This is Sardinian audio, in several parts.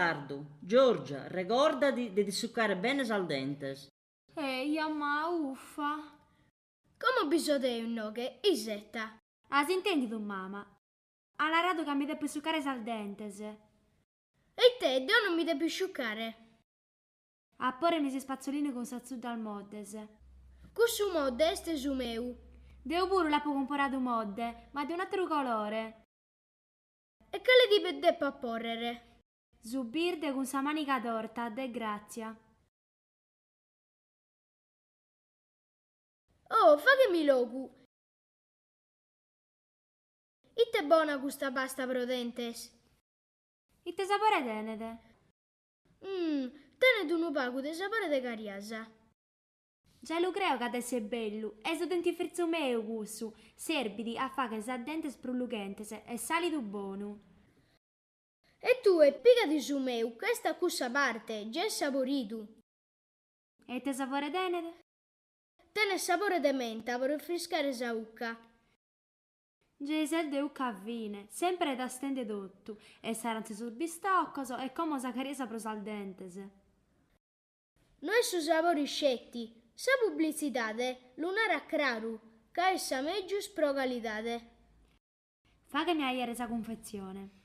sardu, Giorgia, regorda·ti de t'issucare bene sas dentes. Eja, ma uffa. Como bi so deo inoghe, iseta. As intèndidu mama? At naradu ca mi depo issucare sas dentes. E ite, deo non mi depo isciucare? Aporri·mi s'ispatzolinu cun sas tzuddas moddes. Cussu modde est su meu. Deo puru l'apo comporadu modde, ma de un'àteru colore. E cale ti depo apòrrere? Su birde cun sa màniga torta, de gràtzia. Oh, faghe·mi logu! Ite bona custa pasta pro dentes! Ite sabore tenet? Umm, tenet unu pagu de sabore de cariasa. Già lu creo ca at esser bellu, est su dentifritzu meu cussu, serbit a fagher sas dentes prus lughentes e s'àlidu bonu. E tue pigadi su meu ca est a cussa parte, già est saboridu. E ite sabore tenet? Tenet sabore de menta pro refriscare sa 'ucca. Gei ses de 'ucca fine, sempre tastende totu, e s'arantzu 'e sos bistocos e como sa cariasa pro sas dentes. No est su sabore isceti, sa publitzidade lu narat craru ca est sa mègius pro calidade. Faghe·mi a 'iere sa cunfetzione.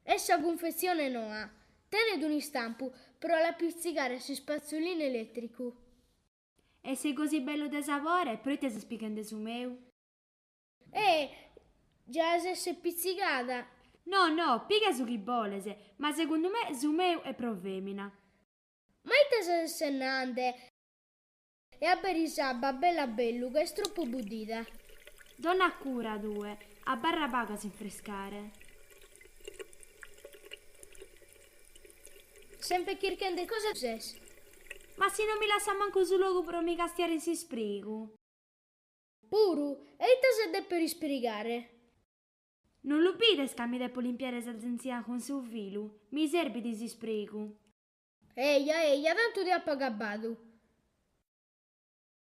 Est sa cunfetzione noa. Tenet un'istampu pro l'apitzigare a s'ispatzolinu elètricu. E si est gosi bellu de sabore, proite ses pighende su meu? Eh, già as esser pitzigada. No, no, piga su chi boles, ma segundu me su meu est pro fèmina. Ma ite ses nande? E aberi s'abba bellu a bellu ca est tropu buddida. Dona cura tue, abarra pagu a s'infriscare. Semper chirchende cosa ses? Ma si non mi lassat mancu su logu pro mi castiare in s'isprigu. Puru? E ite as a dèpere isprigare? Non lu bides ca mi depo limpiare sa zentzia cun su filu? Mi serbit s'isprigu. Eja, eja, tantu deo apo agabbadu.